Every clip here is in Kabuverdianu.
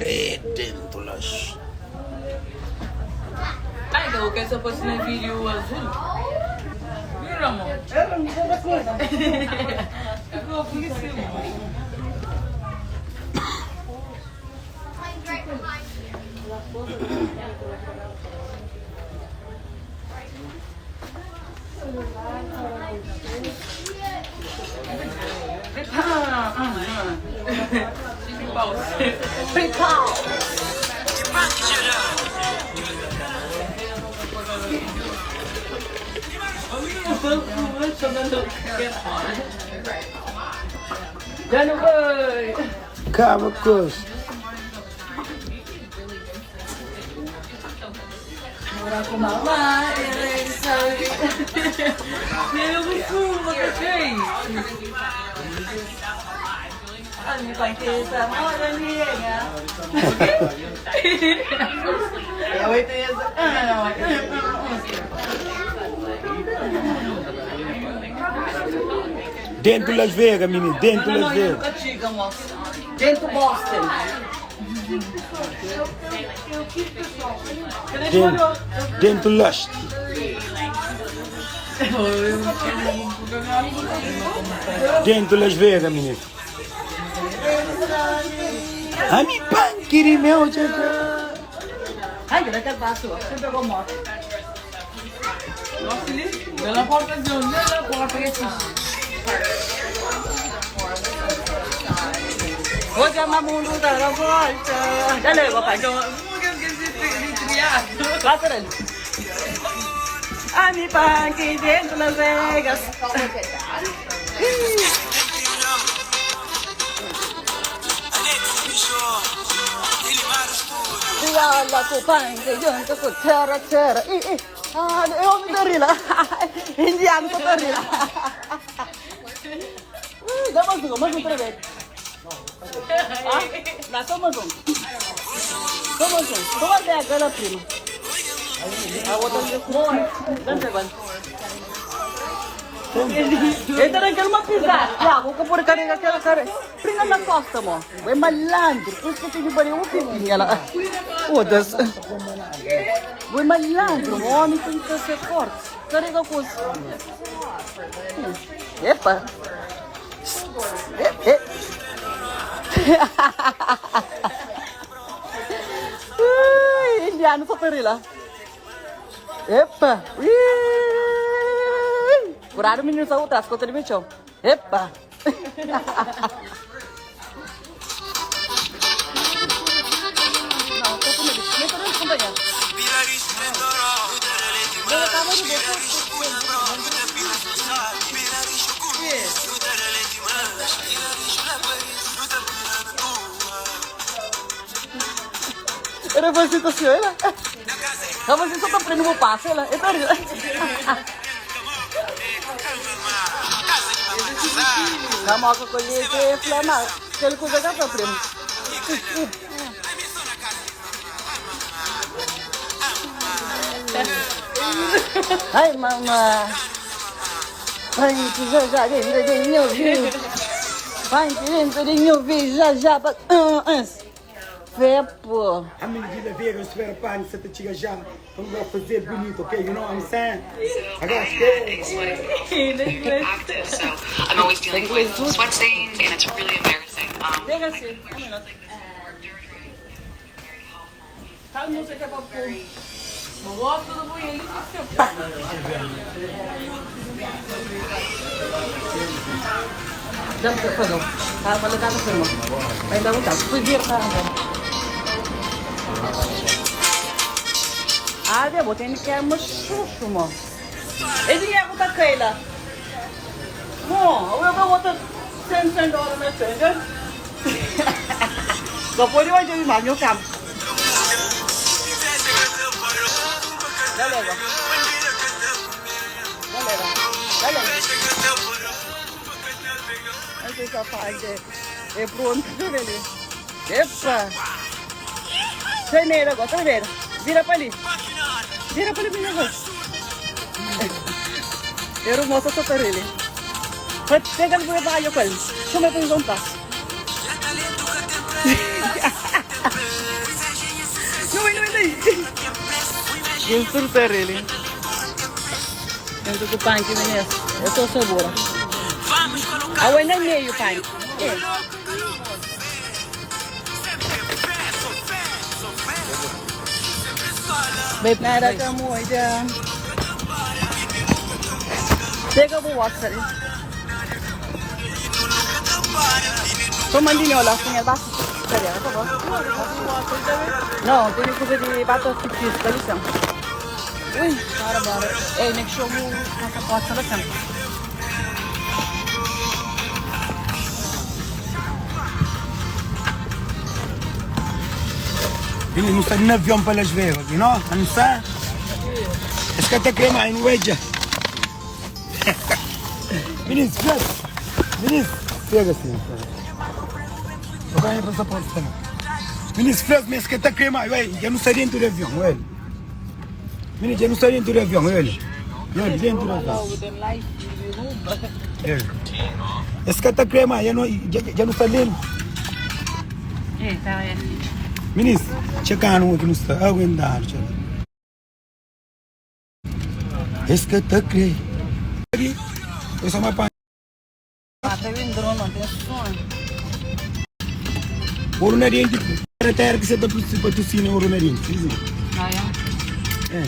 Credo las. Kaba kos. Dentu Las Vegas, mininu, dentu Las Vegas. Dentu Boston. Dentu Leste. Dentu Las Vegas, mininu. Ami panki di meu txa txa. Ai, ela tá baixo, você pegou moto. Hoje é mundo dá a volta. Dale, papai. Passa ali. Ami panki dentro Las Vegas. Yalla ku panki dentro ku terra terra. Ih, ih. Ah, eu me torila. Indiano tô torila. Dá mais um, mais um outra vez. Ah, dá só mais um. Só mais um. Toma até aquela prima. A outra Dá um Entra naquela uma pisada. Já, vou pôr cara aquela cara. Prima na costa, mo. É malandro. Por isso que eu tenho que um filhinho ela. Foda-se. É malandro, o homem tem que ser forte. Carrega coisa. Epa. E, e. Ui, indiano só para lá. Epa. Ui. Curado o menino saiu atrás, conta de chão. Epa. Não, tô com medo. Nem tô dando companhia. Eu acabo de ver. Era você tá assim, olha. Você só tá prendendo meu passo, ela. Eu tô Calma, que colher que flama. Aquele coisa que tá primo. Ai, mamãe. Ai, que já já dentro de meu ouvido. Ai, que dentro de meu ouvido já já. Fé, pô. A medida Vegas, espera pá, você tá tchiga já. Vamos lá fazer bonito, ok? You know what I'm saying? I got scared. active, so I'm always dealing with sweat stains, and it's really embarrassing. Pega assim, um minuto. Tá, não sei o que é pra pôr. Dá pra fazer. Tá, vou ligar pra irmã. Vai dar um taco. Fui ver, tá? Ah, eu tenho que é chucho, mano. Esse é o que tá Bom, eu vou botar 100 dólares na frente. Só pode hoje eu meu campo. Galera. Galera. Galera. Esse rapaz é, é pronto, velho. Epa! Tremeira agora, tremeira. Vira pra ali. Vira pra ali, menina. agora. Eu mostro só para ele. Pega ele para eu com ele. Chama para um passo. Gen surta rele. Dentro ku panki minês. É só sabor. Awe na meio panki. É. Nada ka moja. Pega bu watch ali. Toma ali, olha, assim, é baixo. Não, tem coisa de batata fictícia, dá licença. Ui, bora, bora. Ei, make sure o passaporte está sempre. Vini, não está no avião para Las Vegas, you know? Não está? Esse cara tá crema aí, não veja. Vinícius, pega. Vinícius, pega assim. Eu ganho passaporte também. Vinícius, fez mas que tá crema, ué, já não está dentro do avião, ué. Vinícius, já não está dentro do avião, ué. Ué, dentro do avião. É. Esse cara tá crema, já não, já, já não está dentro. É, tá, é. Vinícius, checando aqui não está aguentando, tchau. Esse que tá crê. Eu sou mais pai. Ah, tá vindo drone, tem sonho. Ouro na dente, era terra que você tá patrocina ouro na dente. sim, sim. Ah, é. É.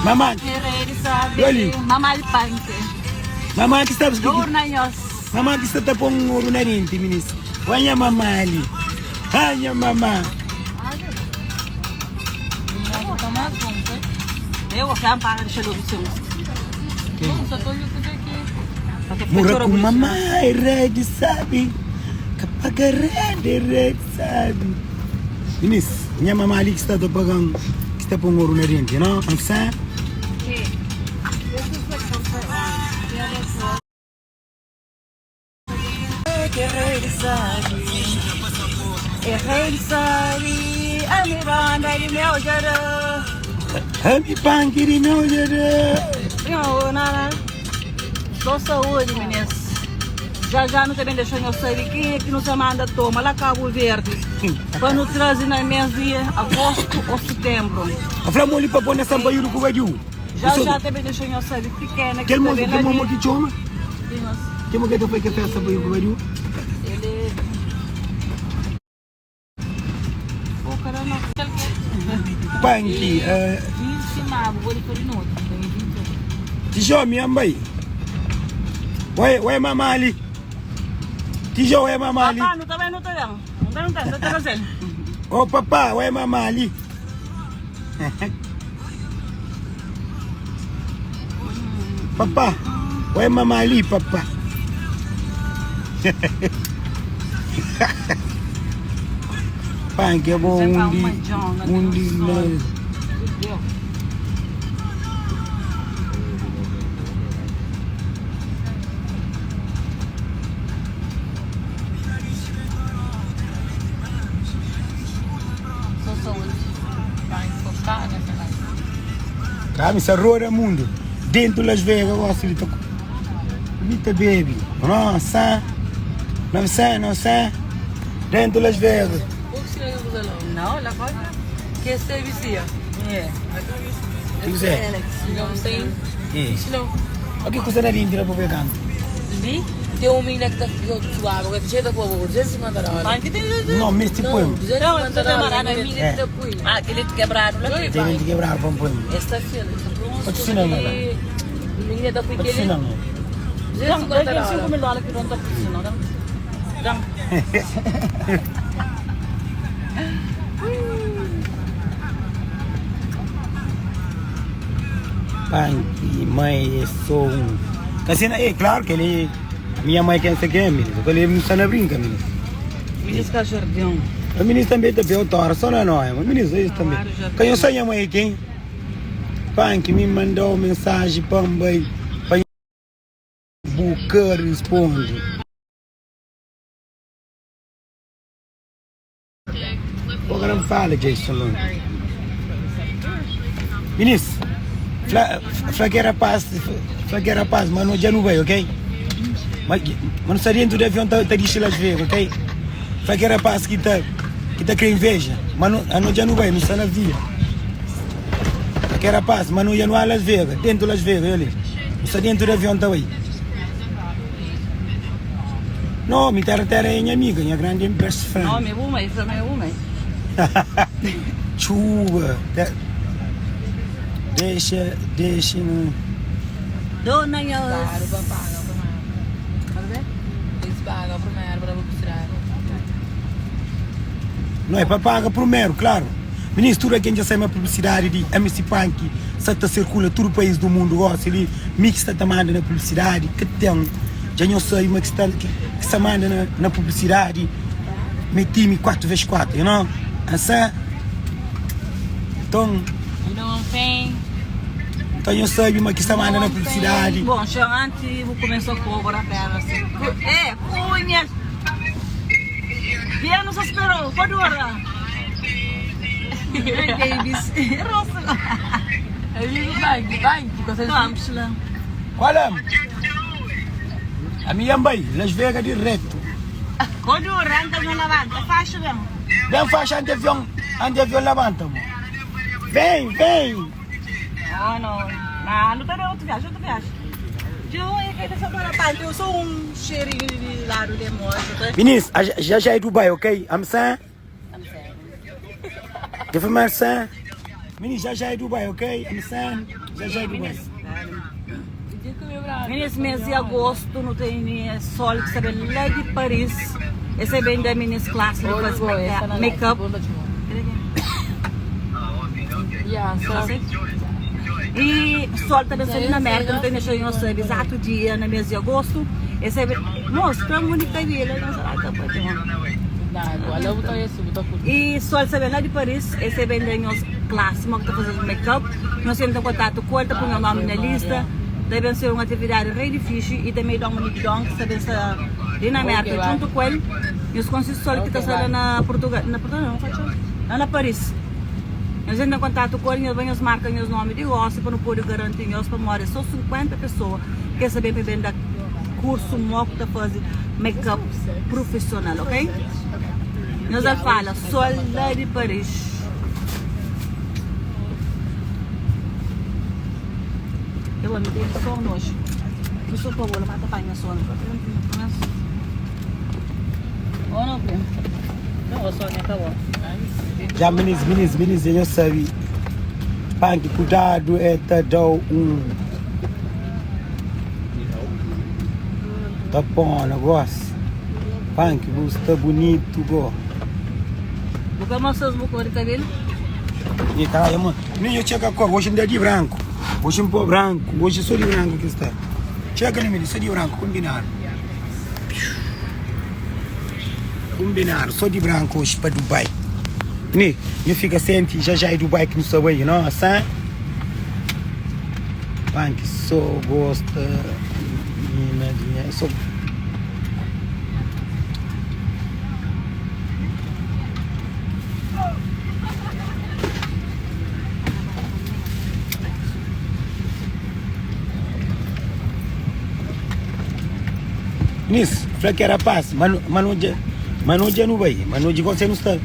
Mamãe, Ele sabe. Olha. Mamãe panque. mamãe que sabes que Dor na nhos. mamãe que você tá pondo ouro na dente, ministro. Olha mamãe ali. Olha mamãe. Eu vou ficar para deixar o seu. Mura com mamãe, rede sabe. Capaga rede, rede sabe. Ministro, minha mamãe ali que está tá pagando, que está pondo ouro na dente, não? Não sabe? É sabe, a miranda de meu jará. Ami pankiri meu jere. Não, nada. Só saúde, meninas. Já já não também deixou eu sair quem é que nos manda toma lá Cabo Verde. Para nos trazer na mês de agosto ou setembro. A fala moli pa pôr na sampa yuru ku badiu. Já já também deixou eu sair pequena que Quel mo também que mo ali. que chama? Que mo que tu foi que fez sampa yuru ku badiu? Ele. Pô, caramba. Panki, eh, Tijo mi ambai. Oi, oi mama ali. Tijo oi mama ali. Papá, não tá bem, não tá bem. Não tá, não tá, não tá fazendo. Ô papá, oi mama ali. Papá, oi mama ali, papá. Panki é bom um dia, um dia. Deu. Só saúde. Vai focar nessa live. Sabe, essa roda mundo. Dentro Las Vegas, eu gosto de tocar. Mita baby. Nossa. Não sei, não sei. Dentro Las Vegas. O que será que eu vou lá? Não, ela pode. Que é vicia. É. O que é? Não sei. É. Não. O que custa na linha para ver canto? Ali tem um menino que tá ficando suave, que cheio da boa, 250 dólares. Panque tem. Não, mas tipo Não, poema. 250 Não, dólares. não, Menina que tá põe. Ah, aquele quebrado lá. Tem que quebrar para um poema. Esta filha, Patrocina, não, Menina tá põe Patrocina, aquele não. Não, 250 daqui a 5 dólares. mil dólares que não tá precisando, não. Não. Panki, mãe, é só um. Assim, é claro que ele. Minha mãe quer ser quem, menino? Eu falei, não está na brinca, menino. Menino que jardim. O menino também tá bem, tora, só não é, o menino isso também. Claro, já Quem eu sei a mãe quem? Panki me mandou mensagem para mãe, para Buca responde. Agora me fala, Jason Long. Vinícius, fla, fla que é rapaz, fla que é rapaz, mas não já não vai, ok? Mas, mas não está dentro do avião, tá, tá de Las Vegas, ok? Fla que é rapaz que tá. Ki ta kre inveja Ma no, ano dja nu bai, nu sta na via Ke rapaz, ma no dja nu a Las Vegas Dentu Las Vegas, olha li Nu sta dentu di avion ta bai No, mi terra terra é nha amiga, nha grandi best friend No, mi bu mai, fla ma é bu mai. Txuba, dexa, dexa na. Dona nhos. Claro, pa paga primeiro. Eles pagam primeiro para publicidade. Não é pa paga primeiro, claro. Minis, tudo algen dja sai ma publicidade di MC Panki sa ta circula tudo país do mundo gosi li. Mi ki sta ta manda na publicidade, ka ten. Dja nhos sabe ma ki sta ki sta manda na, na publicidade me time 4x4, you know? Ansa? Então, You know what I'm saying? Então nhos sabe ma ki sta manda na publicidade. Bom, txeu anti bu começou a cobra pera assim. É, cunha. Bia não se esperou, pode orar. Babies. Rosto. Bank, bank, vocês Vamos lá. Qual é? A minha mãe, Las Vegas direto. Quando arranca, não levanta. Faixa mesmo. Vem faixa ante avião, ante avião levanta, amor. Vem, vem. Não, não. Não, não tem outra viagem, outra viagem. Eu sou um cheirinho de lado de moça. Vinícius, já já é Dubai, ok? I'm saying? Give me a Vinícius, já já é Dubai, ok? I'm saying? Já já é Dubai. Nesse mês de agosto não tem sol que sabe lá de Paris. Esse é bem da minha classe de fazer make-up. Yeah, so E sol também saindo na América, não tem deixado eu saber exato dia no mês de agosto. Esse é mostra muito cabelo, não será que pode E sol sabe lá de Paris, esse é bem da minha classe, que está fazendo make-up. Nós temos contato com ele, tá põe o nome na lista. Deve ser uma atividade bem difícil e também Dominique Dong, que sabe ali na América, junto com ele. E os consultores que estão saindo na Portugal, na Portugal não, lá na Paris. Nós entramos em contato com ele, nós marcam os nomes de gosto para não poder garantir nós para morrer só 50 pessoas quer saber para vender curso mock para fazer make-up profissional, ok? Nós já fala sol lá de Paris. Eu amo ter sono hoje. Eu sou pobre, mata pai minha sono. Oh não, primo. Não, o sono acabou. Já meninos, meninos, meninos, eu sabe. Punk, cuidado, é tá dá um. Tá bom, negócio. Punk, você tá bonito, go. Vou mostrar os bocos de cabelo. E tá, eu, nem eu chego a cor, hoje ainda é de branco. Hoje um pouco branco, hoje só de branco que está. Chega ali, menino, só de branco, combinado. Combinado, só de branco hoje para Dubai. Ni, não fica sente, já já é Dubai que não sabe, não, assim. Punk só gosta, menina, dinheiro, só. Nisso, falei que era paz, mas mas não não vai, mas não você não está,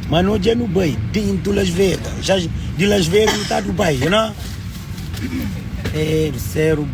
mas não não vai, dentro de Las Vegas, já de Las Vegas não está Dubai, não? É, do céu.